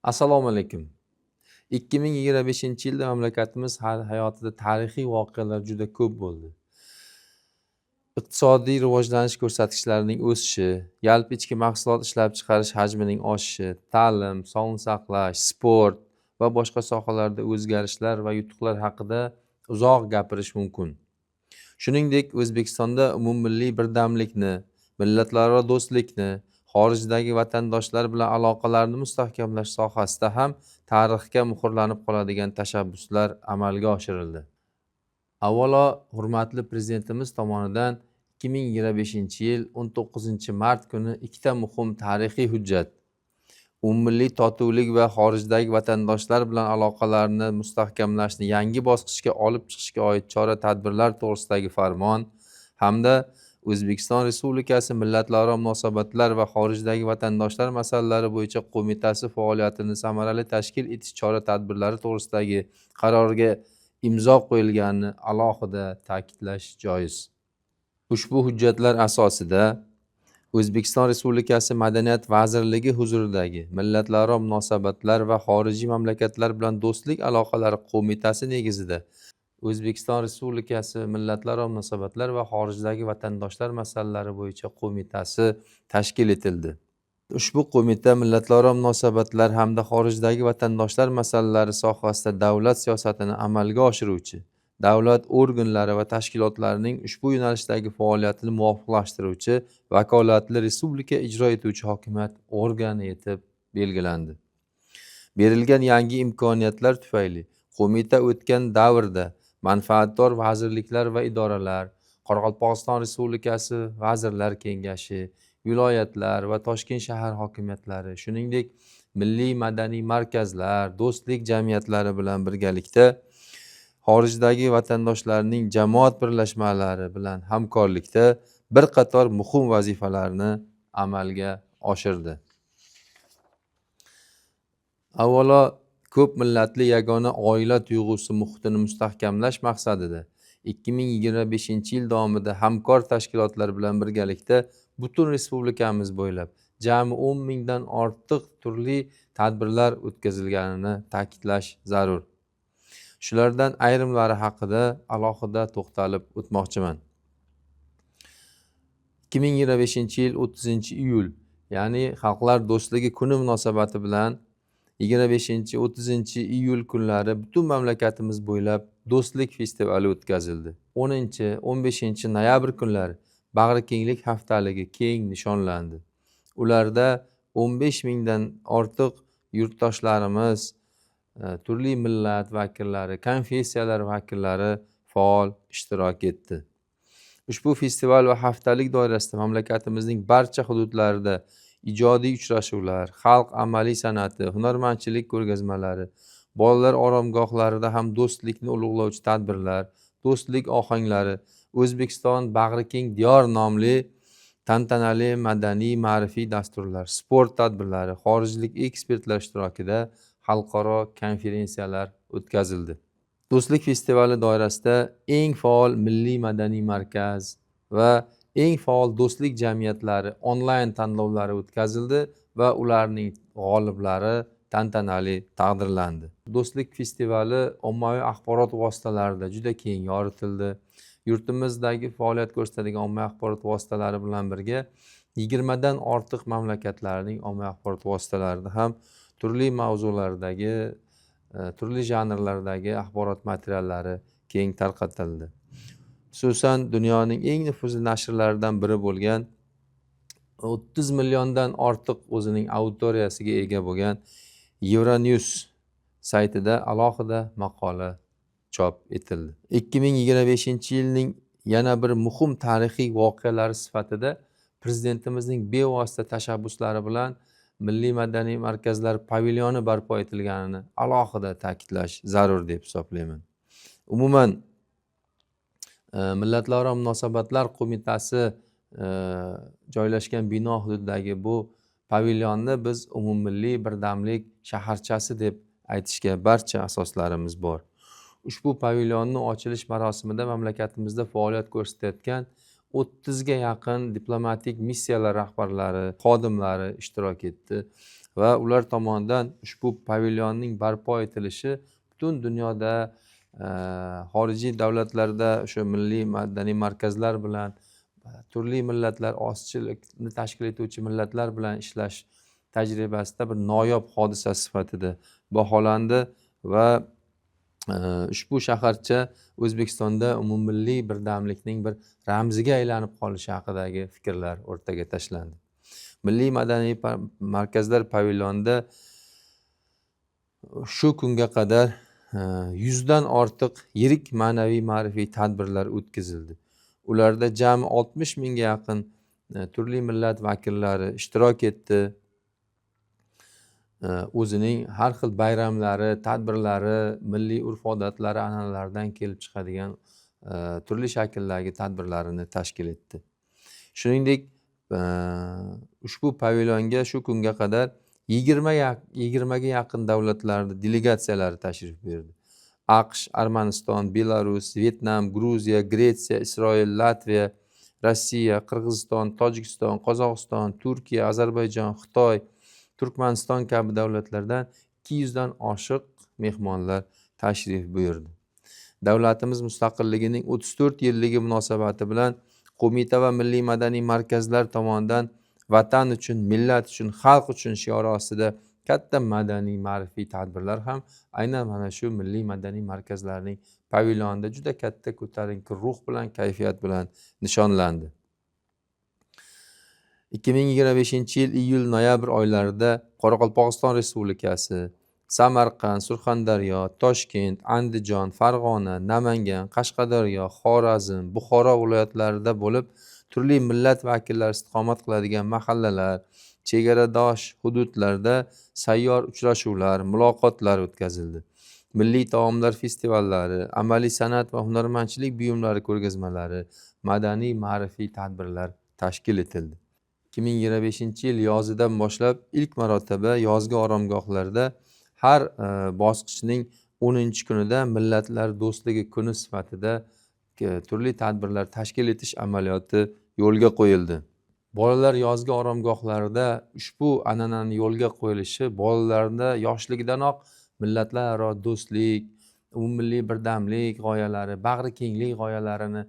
Assalomu alaykum. 2025-yilda mamlakatimiz hayotida tarixiy voqealar juda ko'p bo'ldi. Iqtisodiy rivojlanish ko'rsatkichlarining o'sishi, yalpi ichki mahsulot ishlab chiqarish hajmining oshishi, ta'lim, sog'liqni saqlash, sport va boshqa sohalarda o'zgarishlar va yutuqlar haqida uzoq gapirish mumkin. Shuningdek, O'zbekistonda umummilliy birdamlikni, millatlararo do'stlikni, xorijdagi vatandoshlar bilan aloqalarni mustahkamlash sohasida ham tarixga muhrlanib qoladigan tashabbuslar amalga oshirildi. Avvalo, hurmatli Prezidentimiz tomonidan 2025-yil 19-mart kuni ikkita muhim tarixiy hujjat, umummilliy totuvlik va xorijdagi vatandoshlar bilan aloqalarni mustahkamlashni yangi bosqichga olib chiqishga oid chora-tadbirlar to'g'risidagi farmon hamda O'zbekiston Respublikasi Millatlararo munosabatlar va xorijdagi vatandoshlar masalalari bo'yicha qo'mitasi faoliyatini samarali tashkil etish chora-tadbirlari to'g'risidagi qarorga imzo qo'yilganini alohida ta'kidlash joiz. Ushbu hujjatlar asosida O'zbekiston Respublikasi Madaniyat vazirligi huzuridagi Millatlararo munosabatlar va xorijiy mamlakatlar bilan do'stlik aloqalari qo'mitasi negizida O'zbekiston Respublikasi Millatlararo munosabatlar va xorijdagi vatandoshlar masalalari bo'yicha qo'mitasi tashkil etildi. Ushbu qo'mita millatlararo munosabatlar hamda xorijdagi vatandoshlar masalalari sohasida davlat siyosatini amalga oshiruvchi, davlat organlari va tashkilotlarining ushbu yo'nalishdagi faoliyatini muvofiqlashtiruvchi vakolatli respublika ijro etuvchi hokimiyat organi etib belgilandi. Berilgan yangi imkoniyatlar tufayli qo'mita o'tgan davrda manfaatdor vazirliklar va idoralar, Qoraqalpog'iston Respublikasi Vazirlar Kengashi, viloyatlar va Toshkent shahar hokimiyatlari, shuningdek, milliy madaniy markazlar, do'stlik jamiyatlari bilan birgalikda xorijdagi vatandoshlarning jamoat birlashmalari bilan hamkorlikda bir qator muhim vazifalarni amalga oshirdi. Avvalo, ko'p millatli yagona oila tuyg'usi muhitini mustahkamlash maqsadida 2025-yil davomida hamkor tashkilotlar bilan birgalikda butun respublikamiz bo'ylab jami 10 mingdan ortiq turli tadbirlar o'tkazilganini ta'kidlash zarur. Shulardan ayrimlari haqida alohida to'xtalib o'tmoqchiman. 2025-yil 30-iyul, ya'ni Xalqlar do'stligi kuni munosabati bilan 25-30-iyul kunlari butun mamlakatimiz bo'ylab do'stlik festivali o'tkazildi. 10-15 noyabr kunlari bag'rikenglik haftaligi keng nishonlandi. Ularda 15 mingdan ortiq yurtdoshlarimiz, turli millat vakillari, konfessiyalar vakillari faol ishtirok etdi. Ushbu festival va haftalik doirasida mamlakatimizning barcha hududlarida ijodiy uchrashuvlar, xalq amaliy san'ati, hunarmandchilik ko'rgazmalari, bolalar oromgohlarida ham do'stlikni ulug'lovchi tadbirlar, do'stlik ohanglari, O'zbekiston bag'rikeng diyor nomli tantanali madaniy ma'rifiy dasturlar, sport tadbirlari, xorijlik ekspertlar ishtirokida xalqaro konferensiyalar o'tkazildi. Do'stlik festivali doirasida eng faol milliy madaniy markaz va eng faol do'stlik jamiyatlari onlayn tanlovlari o'tkazildi va ularning g'oliblari tantanali taqdirlandi. Do'stlik festivali ommaviy axborot vositalarida juda keng yoritildi. Yurtimizdagi faoliyat ko'rsatadigan ommaviy axborot vositalari bilan birga 20dan ortiq mamlakatlarning ommaviy axborot vositalarida ham turli mavzulardagi, turli janrlardagi axborot materiallari keng tarqatildi. Xususan, dunyoning eng nufuzli nashrlaridan biri bo'lgan, 30 milliondan ortiq o'zining auditoriyasiga ega bo'lgan Euronews saytida alohida maqola chop etildi. 2025-yilning yana bir muhim tarixiy voqealari sifatida Prezidentimizning bevosita tashabbuslari bilan milliy madaniy markazlar pavilyoni barpo etilganini alohida ta'kidlash zarur deb hisoblayman. Umuman, Millatlararo munosabatlar qo'mitasi joylashgan bino hududidagi bu pavilyonni biz umummilliy birdamlik shaharchasi deb aytishga barcha asoslarimiz bor. Ushbu pavilyonni ochilish marosimida mamlakatimizda faoliyat ko'rsatayotgan 30ga yaqin diplomatik missiyalar rahbarlari, xodimlari ishtirok etdi. Va ular tomonidan ushbu pavilyonning barpo etilishi butun dunyoda, xorijiy davlatlarda o'sha milliy madaniy markazlar bilan, turli millatlar ozchilikni tashkil etuvchi millatlar bilan ishlash tajribasida bir noyob hodisa sifatida baholandi va ushbu shaharcha O'zbekistonda umummilliy birdamlikning bir ramziga aylanib qolishi haqidagi fikrlar o'rtaga tashlandi. Milliy madaniy markazlar pavilyonida shu kunga qadar 100dan ortiq yirik ma'naviy ma'rifiy tadbirlar o'tkazildi. Ularda jami 60 mingga yaqin turli millat vakillari ishtirok etdi. O'zining har xil bayramlari, tadbirlari, milliy urf-odatlari, an'analaridan kelib chiqadigan turli shakldagi tadbirlarini tashkil etdi. Shuningdek, ushbu pavilyonga shu kunga qadar 20ga yaqin davlatlarning delegatsiyalari tashrif buyurdi. AQSh, Armaniston, Belarus, Vyetnam, Gruziya, Gretsiya, Isroil, Latviya, Rossiya, Qirg'iziston, Tojikiston, Qozog'iston, Turkiya, Ozarbayjon, Xitoy, Turkmaniston kabi davlatlardan 200dan oshiq mehmonlar tashrif buyurdi. Davlatimiz mustaqilligining 34 yilligi munosabati bilan qo'mita va milliy madaniy markazlar tomonidan Vatan uchun, millat uchun, xalq uchun shiori ostida katta madaniy ma'rifiy tadbirlar ham aynan mana shu milliy madaniy markazlarning pavilyonida juda katta ko'tarinki ruh bilan, kayfiyat bilan nishonlandi. 2025-yil iyul-noyabr oylarida Qoraqalpog'iston Respublikasi, Samarqand, Surxondaryo, Toshkent, Andijon, Farg'ona, Namangan, Qashqadaryo, Xorazm, Buxoro viloyatlarida bo'lib, turli millat vakillari istiqomat qiladigan mahallalar, chegaradosh hududlarda sayyor uchrashuvlar, muloqotlar o'tkazildi. Milliy taomlar festivallari, amaliy san'at va hunarmandchilik buyumlari ko'rgazmalari, madaniy ma'rifiy tadbirlar tashkil etildi. 2025-yil yozidan boshlab ilk marotaba yozgi oromgohlarda har bosqichning 10-kunida Millatlar do'stligi kuni sifatida turli tadbirlar tashkil etish amaliyoti yo'lga qo'yildi. Bolalar yozgi oromgohlarida ushbu an'anani yo'lga qo'yilishi bolalarda yoshligidanoq millatlararo do'stlik, umummilliy birdamlik g'oyalari, bag'ri kenglik g'oyalarini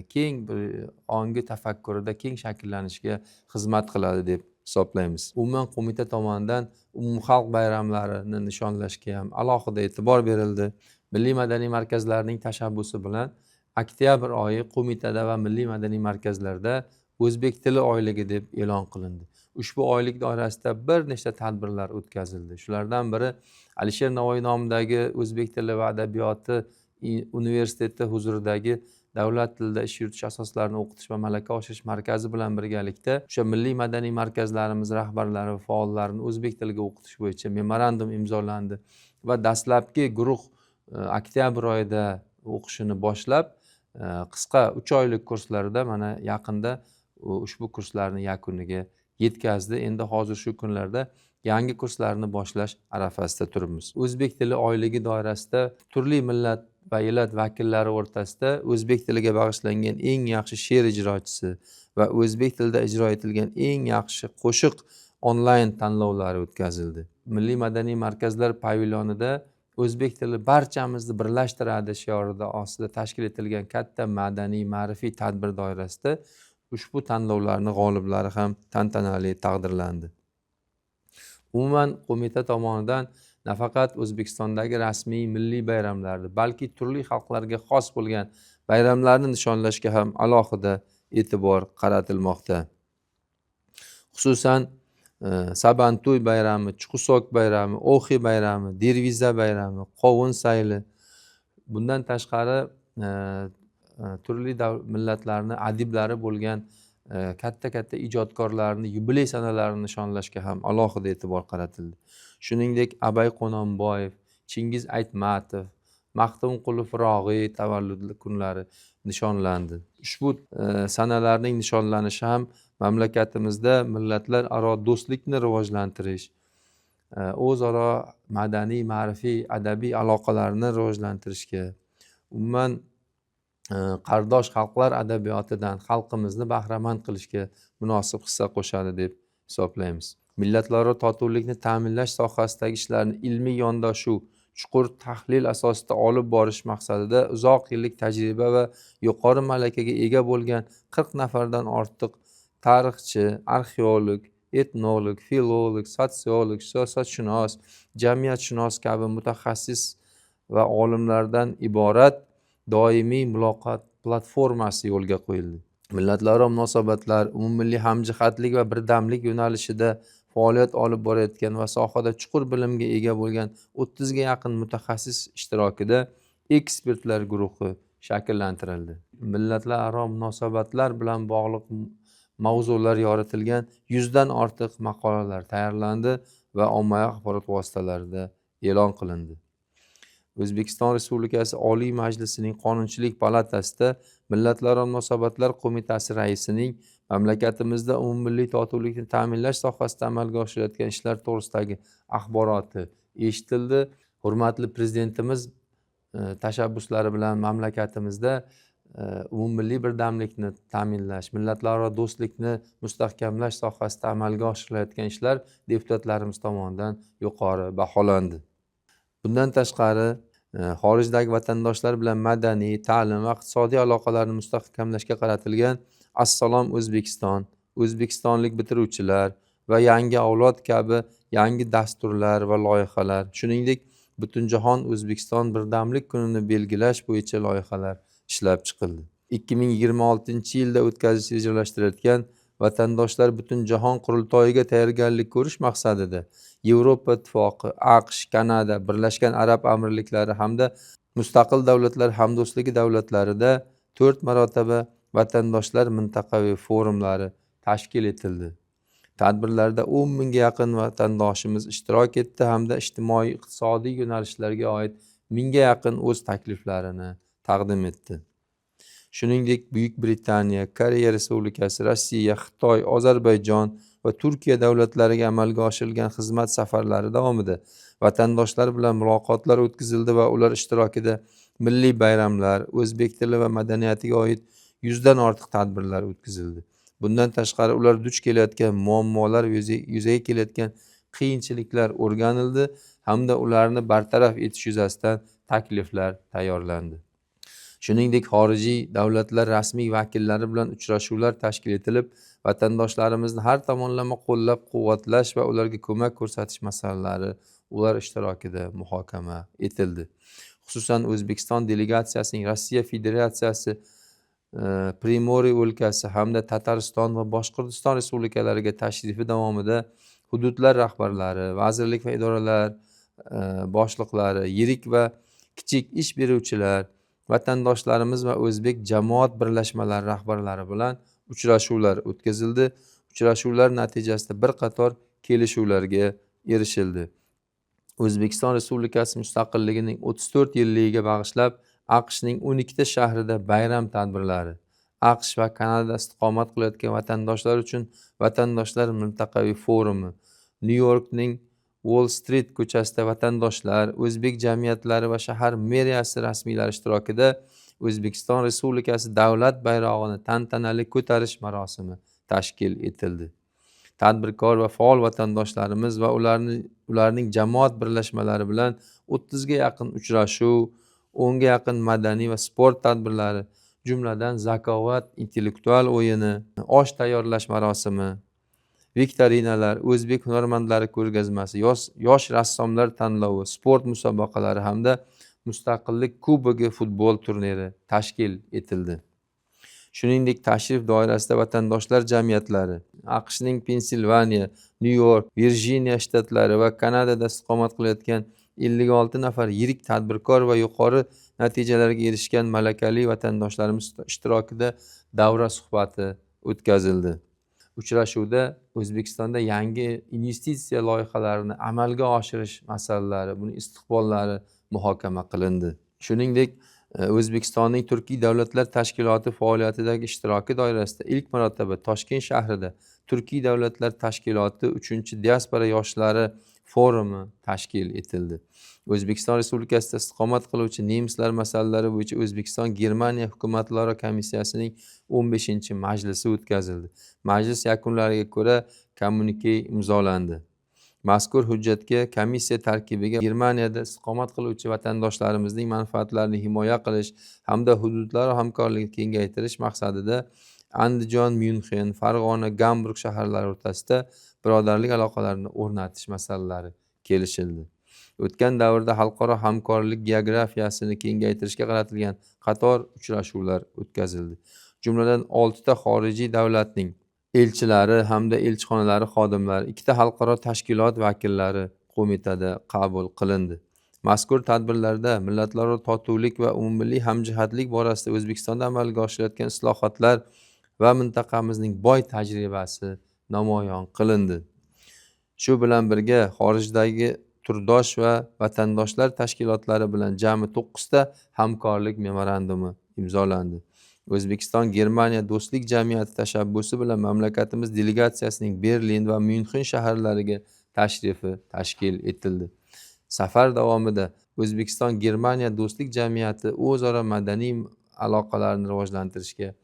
keng bir ongi tafakkurida keng shakllanishiga xizmat qiladi deb hisoblaymiz. Umuman qo'mita tomonidan umumxalq bayramlarini nishonlashga ham alohida e'tibor berildi. Milliy madaniy markazlarning tashabbusi bilan oktyabr oyi qo'mitada va milliy madaniy markazlarda O'zbek tili oyligi deb e'lon qilindi. Ushbu oylik doirasida bir nechta tadbirlar o'tkazildi. Shulardan biri Alisher Navoiy nomidagi O'zbek tili va adabiyoti universiteti huzuridagi davlat tilida ish yuritish asoslarini o'qitish va malaka oshirish markazi bilan birgalikda o'sha milliy madaniy markazlarimiz rahbarlari va faollarini o'zbek tiliga o'qitish bo'yicha memorandum imzolandi va dastlabki guruh oktyabr oyida o'qishini boshlab, qisqa 3 oylik kurslarda mana yaqinda ushbu kurslarni yakuniga yetkazdi. Endi hozir shu kunlarda yangi kurslarni boshlash arafasida turibmiz. O'zbek tili oyligi doirasida turli millat va elat vakillari o'rtasida o'zbek tiliga bag'ishlangan eng yaxshi she'r ijrochisi va o'zbek tilida ijro etilgan eng yaxshi qo'shiq onlayn tanlovlari o'tkazildi. Milliy madaniy markazlar pavilyonida o'zbek tili barchamizni birlashtiradi shiorida ostida tashkil etilgan katta madaniy ma'rifiy tadbir doirasida ushbu tanlovlarning g'oliblari ham tantanali taqdirlandi. Umuman qo'mita tomonidan nafaqat O'zbekistondagi rasmiy milliy bayramlarni, balki turli xalqlarga xos bo'lgan bayramlarni nishonlashga ham alohida e'tibor qaratilmoqda. Xususan, Sabantuy bayrami, Chuqusok bayrami, Oxi bayrami, Derviza bayrami, Qovun sayli, bundan tashqari turli millatlarni adiblari bo'lgan katta-katta ijodkorlarni yubiley sanalarini nishonlashga ham alohida e'tibor qaratildi. Shuningdek, Abay Qo'nonboyev, Chingiz Aytmatov, Maxtumquli Firog'iy tavallud kunlari nishonlandi. Ushbu sanalarning nishonlanishi ham mamlakatimizda millatlararo do'stlikni rivojlantirish, o'zaro madaniy, ma'rifiy, adabiy aloqalarni rivojlantirishga, umuman qardosh xalqlar adabiyotidan xalqimizni bahramand qilishga munosib hissa qo'shadi deb hisoblaymiz. Millatlararo totuvlikni ta'minlash sohasidagi ishlarni ilmiy yondashuv, chuqur tahlil asosida olib borish maqsadida uzoq yillik tajriba va yuqori malakaga ega bo'lgan 40 nafardan ortiq tarixchi, arxeolog, etnolog, filolog, sotsiolog, siyosatshunos, jamiyatshunos kabi mutaxassis va olimlardan iborat doimiy muloqot platformasi yo'lga qo'yildi. Millatlararo munosabatlar, umummilliy hamjihatlik va birdamlik yo'nalishida faoliyat olib borayotgan va sohada chuqur bilimga ega bo'lgan 30 ga yaqin mutaxassis ishtirokida ekspertlar guruhi shakllantirildi. Millatlararo munosabatlar bilan bog'liq mavzular yoritilgan 100 dan ortiq maqolalar tayyorlandi va ommaviy axborot vositalarida e'lon qilindi. O'zbekiston Respublikasi Oliy Majlisining Qonunchilik palatasida Millatlararo munosabatlar qo'mitasi raisining mamlakatimizda umummilliy totuvlikni ta'minlash sohasida amalga oshirilayotgan ishlar to'g'risidagi axboroti eshitildi. Hurmatli Prezidentimiz tashabbuslari bilan mamlakatimizda umummilliy birdamlikni ta'minlash, millatlararo do'stlikni mustahkamlash sohasida amalga oshirilayotgan ishlar deputatlarimiz tomonidan yuqori baholandi. Bundan tashqari, xorijdagi vatandoshlar bilan madaniy, ta'lim va iqtisodiy aloqalarni mustahkamlashga qaratilgan Assalom O'zbekiston, O'zbekistonlik bitiruvchilar va yangi avlod kabi yangi dasturlar va loyihalar, shuningdek, Butunjahon O'zbekiston birdamlik kunini belgilash bo'yicha loyihalar ishlab chiqildi. 2026-yilda o'tkazish rejalashtirilayotgan Vatandoshlar Butunjahon qurultoyiga tayyorgarlik ko'rish maqsadida Yevropa Ittifoqi, AQSh, Kanada, Birlashgan Arab Amirliklari hamda Mustaqil Davlatlar Hamdo'stligi davlatlarida 4 marotaba vatandoshlar mintaqaviy forumlari tashkil etildi. Tadbirlarda 10 mingga yaqin vatandoshimiz ishtirok etdi hamda ijtimoiy iqtisodiy yo'nalishlarga oid 1000ga yaqin o'z takliflarini taqdim etdi. Shuningdek, Buyuk Britaniya, Koreya Respublikasi, Rossiya, Xitoy, Ozarbayjon va Turkiya davlatlariga amalga oshirilgan xizmat safarlari davomida vatandoshlar bilan muloqotlar o'tkazildi va ular ishtirokida milliy bayramlar, o'zbek tili va madaniyatiga oid 100 dan ortiq tadbirlar o'tkazildi. Bundan tashqari, ular duch kelayotgan muammolar, yuzaga kelayotgan qiyinchiliklar o'rganildi hamda ularni bartaraf etish yuzasidan takliflar tayyorlandi. Shuningdek, xorijiy davlatlar rasmiy vakillari bilan uchrashuvlar tashkil etilib, vatandoshlarimizni har tomonlama qo'llab-quvvatlash va ularga ko'mak ko'rsatish masalalari ular ishtirokida muhokama etildi. Xususan, O'zbekiston delegatsiyasining Rossiya Federatsiyasi Primorye o'lkasi hamda Tatariston va Boshqirdiston respublikalariga tashrifi davomida hududlar rahbarlari, vazirlik va idoralar boshliqlari, yirik va kichik ish beruvchilar, vatandoshlarimiz va o'zbek jamoat birlashmalari rahbarlari bilan uchrashuvlar o'tkazildi. Uchrashuvlar natijasida bir qator kelishuvlarga erishildi. O'zbekiston Respublikasi mustaqilligining 34 yilligiga bag'ishlab AQShning 12 ta shahrida bayram tadbirlari, AQSh va Kanadada istiqomat qilayotgan vatandoshlar uchun Vatandoshlar mintaqaviy forumi, Nyu-Yorkning Wall Street ko'chasida vatandoshlar, o'zbek jamiyatlari va shahar meriyasi rasmiylari ishtirokida O'zbekiston Respublikasi davlat bayrog'ini tantanali ko'tarish marosimi tashkil etildi. Tadbirkor va faol vatandoshlarimiz va ularning jamoat birlashmalari bilan 30 ga yaqin uchrashuv, 10 ga yaqin madaniy va sport tadbirlari, jumladan Zakovat intellektual o'yini, osh tayyorlash marosimi, viktorinalar, o'zbek hunarmandlari ko'rgazmasi, yosh rassomlar tanlovi, sport musobaqalari hamda Mustaqillik kubogi futbol turniri tashkil etildi. Shuningdek, tashrif doirasida vatandoshlar jamiyatlari AQShning Pensilvaniya, Nyu-York, Virjiniya shtatlari va Kanadada istiqomat qilayotgan 56 nafar yirik tadbirkor va yuqori natijalarga erishgan malakali vatandoshlarimiz ishtirokida davra suhbati o'tkazildi. Uchrashuvda O'zbekistonda yangi investitsiya loyihalarini amalga oshirish masalalari, buning istiqbollari muhokama qilindi. Shuningdek, O'zbekistonning Turkiy davlatlar tashkiloti faoliyatidagi ishtiroki doirasida ilk marotaba Toshkent shahrida Turkiy davlatlar tashkiloti 3-diaspora yoshlari forumi tashkil etildi. O'zbekiston Respublikasida istiqomat qiluvchi nemislar masalalari bo'yicha O'zbekiston Germaniya hukumatlararo komissiyasining 15-majlisi o'tkazildi. Majlis yakunlariga ko'ra kommyunike imzolandi. Mazkur hujjatga komissiya tarkibiga Germaniyada istiqomat qiluvchi vatandoshlarimizning manfaatlarini himoya qilish hamda hududlararo hamkorlikni kengaytirish maqsadida Andijon, Myunxen, Farg'ona, Gamburg shaharlari o'rtasida birodarlik aloqalarini o'rnatish masalalari kelishildi. O'tgan davrda xalqaro hamkorlik geografiyasini kengaytirishga qaratilgan qator uchrashuvlar o'tkazildi. Jumladan, 6 ta xorijiy davlatning elchilari hamda elchixonalari xodimlari, 2 ta xalqaro tashkilot vakillari qo'mitada qabul qilindi. Mazkur tadbirlarda millatlararo totuvlik va umummilliy hamjihatlik borasida O'zbekistonda amalga oshirilayotgan islohotlar va mintaqamizning boy tajribasi namoyon qilindi. Shu bilan birga xorijdagi turdosh va vatandoshlar tashkilotlari bilan jami 9 ta hamkorlik memorandumi imzolandi. O'zbekiston Germaniya do'stlik jamiyati tashabbusi bilan mamlakatimiz delegatsiyasining Berlin va Myunxen shaharlariga tashrifi tashkil etildi. Safar davomida O'zbekiston Germaniya do'stlik jamiyati o'zaro madaniy aloqalarni rivojlantirishga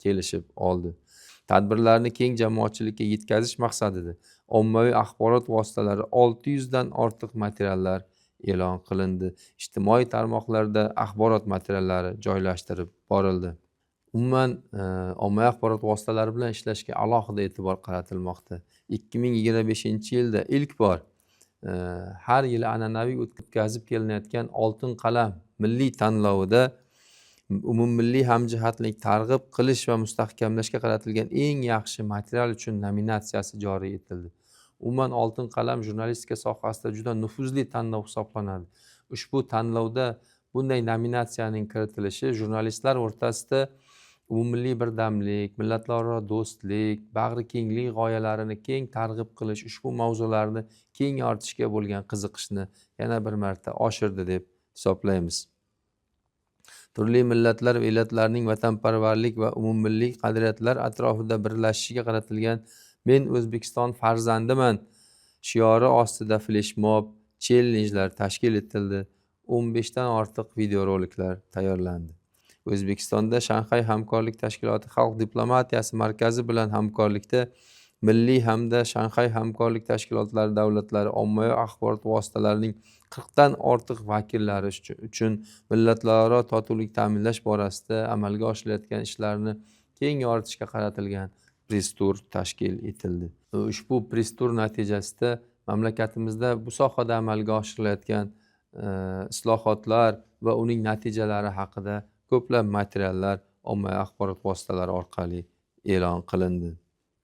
kelishib oldi. Tadbirlarni keng jamoatchilikka yetkazish maqsadida ommaviy axborot vositalari 600 dan ortiq materiallar e'lon qilindi. Ijtimoiy tarmoqlarda axborot materiallari joylashtirib borildi. Umuman ommaviy axborot vositalari bilan ishlashga alohida e'tibor qaratilmoqda. 2025-yilda ilk bor har yili an'anaviy o'tkazib kelinayotgan Oltin qalam milliy tanlovida umummilliy hamjihatlik targ'ib qilish va mustahkamlashga qaratilgan eng yaxshi material uchun nominatsiyasi joriy etildi. Umuman Oltin qalam jurnalistika sohasida juda nufuzli tanlov hisoblanadi. Ushbu tanlovda bunday nominatsiyaning kiritilishi jurnalistlar o'rtasida umummilliy birdamlik, millatlararo do'stlik, bag'rikenglik g'oyalarini keng targ'ib qilish, ushbu mavzularni keng yoritishga bo'lgan qiziqishni yana bir marta oshirdi deb hisoblaymiz. Turli millatlar va elatlarning vatanparvarlik va umummilliy qadriyatlar atrofida birlashishiga qaratilgan "Men O'zbekiston farzandiman" shiori ostida fleshmob, chellenjlar tashkil etildi. 15 dan ortiq videoroliklar tayyorlandi. O'zbekistonda Shanxay hamkorlik tashkiloti xalq diplomatiyasi markazi bilan hamkorlikda milliy hamda Shanxay hamkorlik tashkilotlari davlatlari ommaviy axborot vositalarining 40 dan ortiq vakillari uchun millatlararo totuvlik ta'minlash borasida amalga oshirilayotgan ishlarni keng yoritishga qaratilgan press-tur tashkil etildi. Ushbu press-tur natijasida mamlakatimizda bu sohada amalga oshirilayotgan islohotlar va uning natijalari haqida ko'plab materiallar ommaviy axborot vositalari orqali e'lon qilindi.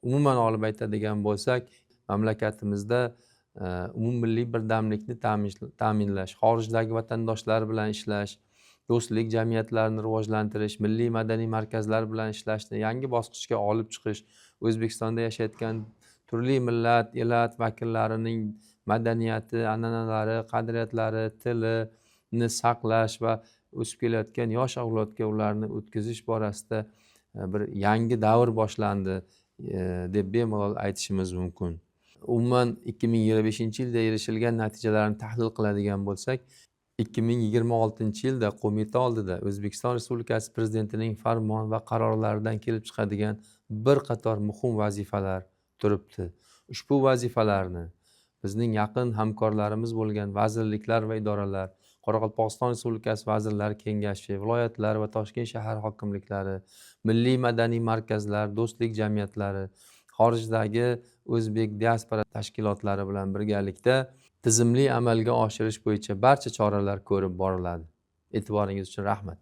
Umuman olib aytadigan bo'lsak, mamlakatimizda umummilliy birdamlikni ta'minlash, xorijdagi vatandoshlar bilan ishlash, do'stlik jamiyatlarini rivojlantirish, milliy madaniy markazlar bilan ishlashni yangi bosqichga olib chiqish, O'zbekistonda yashayotgan turli millat, elat vakillarining madaniyati, an'analari, qadriyatlari, tilini saqlash va o'sib kelayotgan yosh avlodga ularni o'tkazish borasida bir yangi davr boshlandi deb bemalol aytishimiz mumkin. Umuman 2025-yilda erishilgan natijalarni tahlil qiladigan bo'lsak, 2026-yilda qo'mita oldida O'zbekiston Respublikasi Prezidentining farmon va qarorlaridan kelib chiqadigan bir qator muhim vazifalar turibdi. Ushbu vazifalarni bizning yaqin hamkorlarimiz bo'lgan vazirliklar va idoralar, Qoraqalpog'iston Respublikasi Vazirlar Kengashi, viloyatlar va Toshkent shahar hokimliklari, milliy madaniy markazlar, do'stlik jamiyatlari, xorijdagi o'zbek diaspora tashkilotlari bilan birgalikda tizimli amalga oshirish bo'yicha barcha choralar ko'rib boriladi. E'tiboringiz uchun rahmat.